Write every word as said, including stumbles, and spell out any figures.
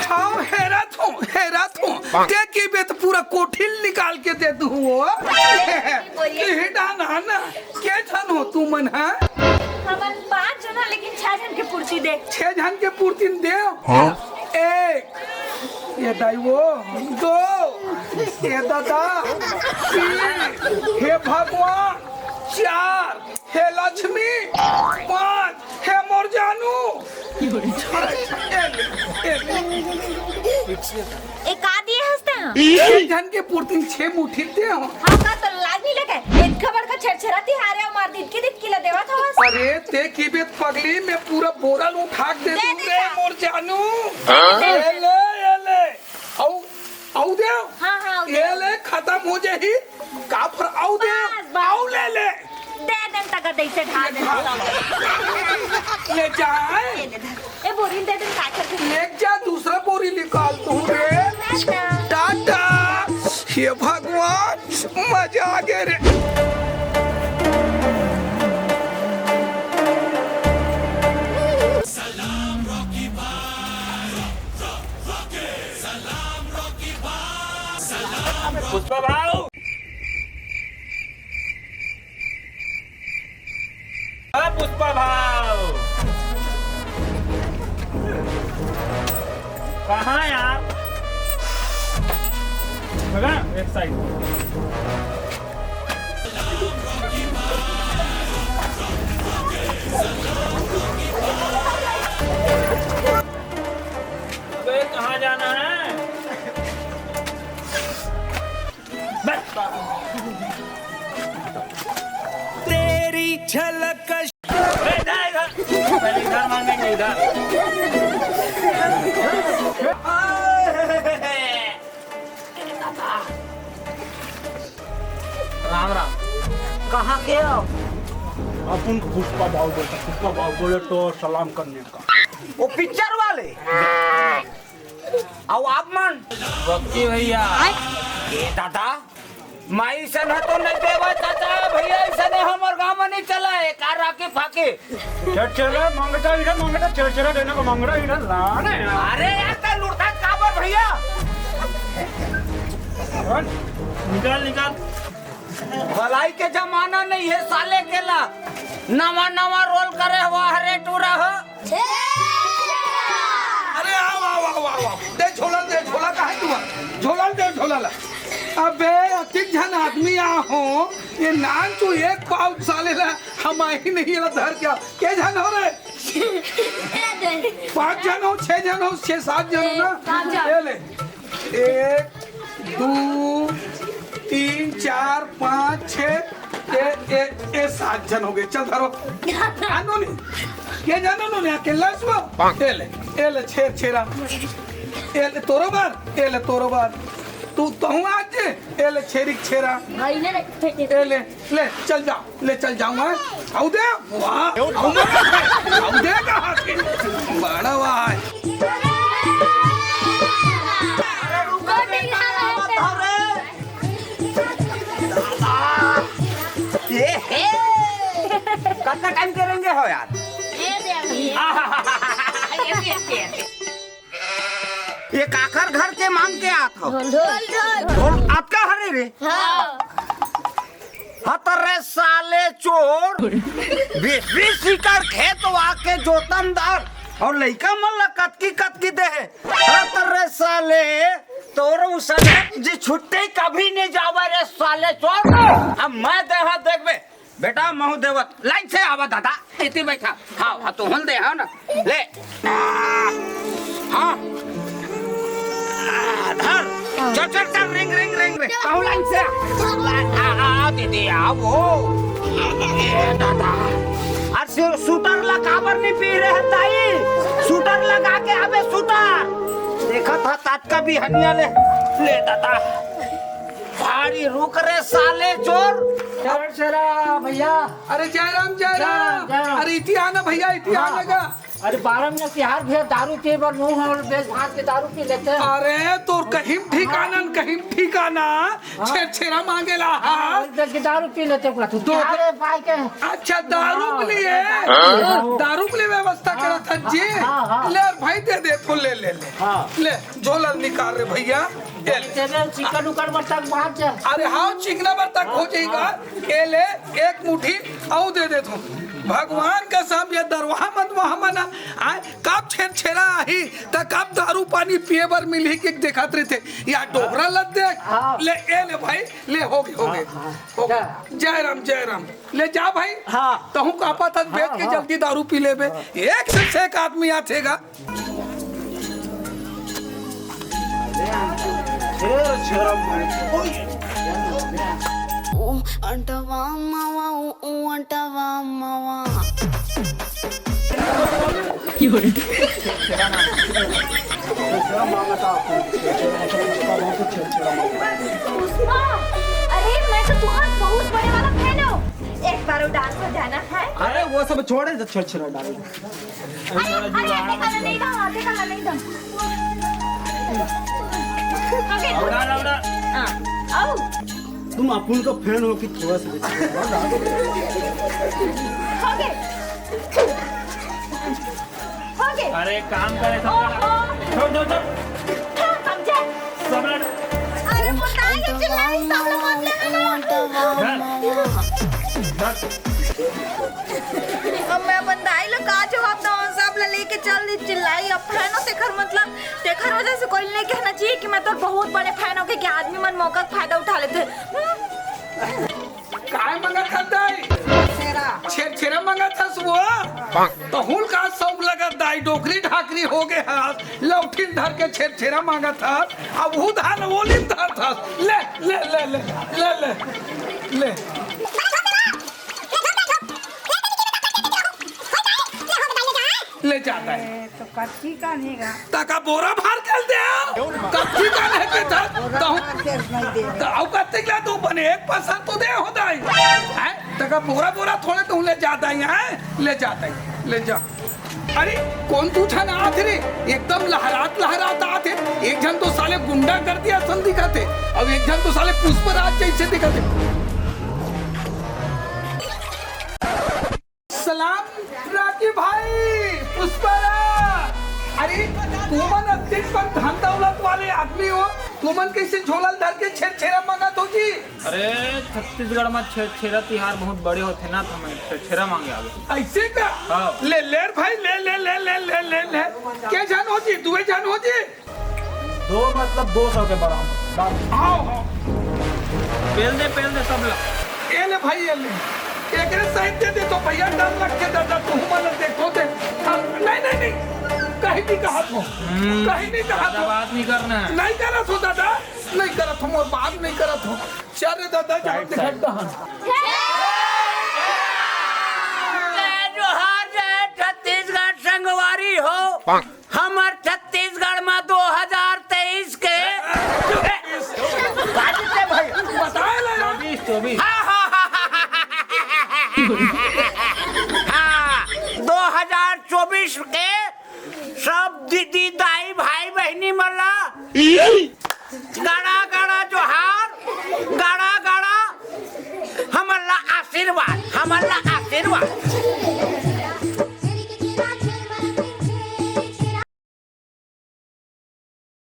हाँ, हेरत हों, हेरत हों। ते कहिबे त पूरा कोठी ल निकाल के दे दूँ वो। बोलिए। इही डाहन ना, के झन हो तुमन, हाँ? हमन पाँच झन हन, लेकिन छह झन के पूर्ति दे। छह झन के पूर्ति दे? हाँ। एक, ए दाई वो, दो, ए दादा, तीन, हे भगवान, चार, हे लक्ष्मी, पाँच, हे मोर जानू। ए ले, ए ले। ए, का दिए हस तें? छह झन के पूर्ति छह मुट्ठी दे हों। हाँ, का तो लाज नइ लगे? एक खबर का छेरछेरा तिहार हे, मार दिटकी दिटकी ला देवत हवस। अरे, ते कहिबे त पगली, मैं पूरा बोरा ल उठा के दे दे दूँ रे, का? मोर जानू। हाँ? ए ले, ए ले। अउ, अउ दे। हाँ, हाँ, अउ दे। ए ले, खतम हो जाही। का फर, अउ दे। बस, बस। अउ ले ले। दे देन तका दइसे ढा दे। ले जा। ए, दे दे। ए, बोरी दे देन, का करबे? ले जा, दूसरा बोरी निकाल तू रे। टाटा। टाटा। हे भगवान, मजा आ गे रे। पुष्पा भाव। हाँ, पुष्पा भाव। कहाँ यार? बघा, एक साइड। अबे, कहाँ जाना है? तेरी झलक। अरे, इधर, इधर। पहले इधर मांगेंगे, इधर। राम राम। कहाँ के हो? अपन पुष्पा भाव बोलता, पुष्पा भाव बोले तो सलाम करने का। वो पिक्चर वाले? अउ आप मन? बक्की भैया। ए दादा, मैं अइसन ह तो नइ देवँव चाचा, भैया अइसन ह हमर गाँव म नइ चलय, का राखी फाकी। चल चल, मंगता इधर, मंगता चल चल, देना को मंगता इधर, लाने यार। अरे यार, तैं लुढ़त काबर भैया? निकाल, निकाल। भलाई के जमाना नइ हे साले के ला, नवा नवा रोल करे हवा हरे टूरा हो। अरे आव, आव, आव, आव, आव। दे झोला, दे झोला, काहे तू आ? झोला दे, झोला ला। अबे, अतिक झन आदमी आ हो, ये नान तू एक पाव साले ला, हम आही नहीं ला धर के आ। के झन हो रे? पाँच झन हो, छह झन हो, छह सात झन हो ना? सात झन। ये ले। एक, दू, तीन, चार, पाँच, छह, ए, ए, ए, सात झन हो गे। चल धरो। आनो नहीं। के झन हो नहीं, अकेला सुआ। ए ले, ए ले, छेर, छेरा। ए ले, तोरो बार, ए ले, तोरो बार। तू, तहूँ आज जे, ए ले, छेरी, छेरा। भाई ने रख फेंके। ए ले, ले, चल जा। ले चल जाऊंगा। आऊ दे, वाह, आऊ दे, आऊ दे कहा थे? बड़ा वाह है। अरे, रुको, बेटा, मत धरो रे। ये, हे। कितना टाइम के रेंगे हो यार? ये दे अभी। ये, ये, ये। ये काखर घर के मांग के आत हो? ढोल, ढोल। ढोल, ढोल। ढोल आपका हरे रे? हाँ। हतरे साले चोर, बीस बीस एकड़ खेत वाके जोतनदार, अउ लइका मन ला कतकी कतकी दे हे। हतरे साले, तोर उसने जी छुट्टी कभी नहीं जावे रे साले चोर। अब मैं देहा देखबे, बेटा, महू देवत, लाइन से आवा दादा, इति बैठा। हाँ, हाँ, तू हल दे, हाँ ना? ले। आ, हाँ। आ, धर। चल, चल, चल, रिंग, रिंग, रिंग, रिंग। कहूँ लाइन से आ। आ, आ, आ, दीदी, आ, वो। ए, दादा। अरे, सू-, सूटर ला काबर नहीं पी रहे, ताई? सूटर लगा के आबे, सूटर। देखत हा, तात का भी हनिया ले। ले, दादा। भारी रुक रे साले चोर। चल चला भैया। अरे जय राम, जय जय राम, राम। जय राम। अरे इति आना भैया, इति हाँ। आना गा। अरे बारह महीना तिहार भैया, दारू पिए बर मुंह और बेच भाग के दारू पी लेथे। अरे तोर कहीं ठिकाना न, कहीं ठिकाना, छेरछेरा मांगेला हा। हाँ, बेच के दारू पी लेथे ओकरा तू। तो तिहार है भाई के। अच्छा, दारू के लिए, हाँ, हाँ। दारू के लिए व्यवस्था हाँ, करत हस जी। हाँ, हाँ। ले यार भाई, दे दे तो, ले, ले, ले। हाँ। ले, झोला निकाल रे भैया, ये ले। तेरे चिकन उकन बर तक बात है। अरे हाँ, चिकना बर तक हो जाएगा। हाँ। ये ले, एक मुट्ठी अउ दे देथों। भगवान कसम, ये दरवा मत वहाँ मना। आय, कब छेरछेरा आही, त कब दारू पानी पिए बर मिलही कि देखत रहिथे। या डोकरा ल देख, हाँ। ले, ये ले भाई, ले, हो गे, हो गे। हाँ, हाँ। हो गे। जा। जय राम, जय राम। ले जा भाई। हाँ। तहूँ कापत हस, बेच हाँ, के हाँ। जल्दी दारू पी लेबे। हाँ। एक से एक आदमी आथे गा। छेर, छेर, ओए। ऊ अंटवा मावा, ऊ, ऊ अंटवा मावा। पुष्पा, अरे मैं तो तुम्हारा बहुत बड़े वाला फैन हूँ। एक बार वो डांस हो जाना है। अरे वो सब छोड़े, तो छेरछेरा डांस। अरे, अरे, आते काला नहीं दम, आते काला नहीं दम। Okay, लौड़ा, लौड़ा। हाँ, आओ। तुम अपुन का फैन हो कि थोड़ा सा? Okay। Okay। अरे, काम करे, सब ओहो। छोड़, छोड़, छोड़। छोड़, समझे? सब लड़- अरे, बताइए, चिल्लाई, सब लोग मत लेना ना। धर। धर। अब मैं अपन दाई ला का जवाब दऊं? सब ला लेके चल दी चिल्लाई। अब फैन हो तेखर मतलब, तेखर वजह से कोई नहीं कहना चाहिए कि मैं तोर बहुत बड़े फैन हो के, कि आदमी मन मौका का फायदा उठा लेथे। हम्म? काय मंगत हस दाई? छेरछेरा। छेरछेरा मंगत हस वो? तो हुल का सब लगत दाई, डोकरी ढाकरी हो गे हस, लौठी ल धर के छेरछेरा मंगत हस, अब हु धान ओली ल धरत हस। ले, ले, ले, ले, ले, ले, ले। ले जाता है। ए, तो कत्ती का नहीं गा। तका बोरा भर के दे। कत्ती का नहीं के था। बोरा तो भर के नहीं दे। तो अउ कत्ती का तू बने एक पसंद तो दे हो दाई। हैं? तका बोरा बोरा थोड़े तू ले जाता ही है, ले जाता ही, ले जा। अरे कौन तू झन आत रे? एकदम लहरात लहरात आत हे। एक झन तो साले गुंडा कर दिया सन दिखत हे, अब एक झन तो साले पुष्पराज जैसे दिखत हे। सलाम राजू भाई, पुष्पराज। अरे, तुमन अतिक बड़ धन दौलत वाले आदमी हो, तुमन कैसे झोला ल धर के छेरछेरा मांगत हो जी? अरे, छत्तीसगढ़ में छे-, छेरछेरा तिहार बहुत बड़े होथे ना, तो हमन छेरछेरा मांगे आवे। ऐसे का? हाँ। ले, ले रे भाई, ले, ले, ले। के झन हो जी? दुए झन हो जी? दो मतलब दो सौ के बराबर। बस। आओ, आओ। पेल दे, पेल दे सब ला। ये ले भाई, ये ले। एकरे सहित दे दे तो भैया, डर लग के दादा, तू मन देखो दे। हाँ, नहीं, नहीं, नहीं। कहीं नहीं कहा तो। हम्म, कहीं नहीं कहा ज्यादा तो। बात नहीं करना है। नहीं करा तो दादा, नहीं करा तो, मोर बात नहीं करा तो। चल रे दादा, जहाँ साइड, दिखा साइड। कहाँ। जय जोहार, जय छत्तीसगढ़ संगवारी हो। हमर छत्तीसगढ़ म दो हजार तेईस के बाजी ते भाई। बताए ला यार। चौबीस, चौबीस। हाँ, हाँ, हाँ, हाँ, हाँ, हाँ। हाँ, दो हजार चौबीस के सब दीदी, दाई, भाई, बहिनी मन ला गाड़ा गाड़ा जोहार, गाड़ा गाड़ा हमन ला आशीर्वाद, हमन ला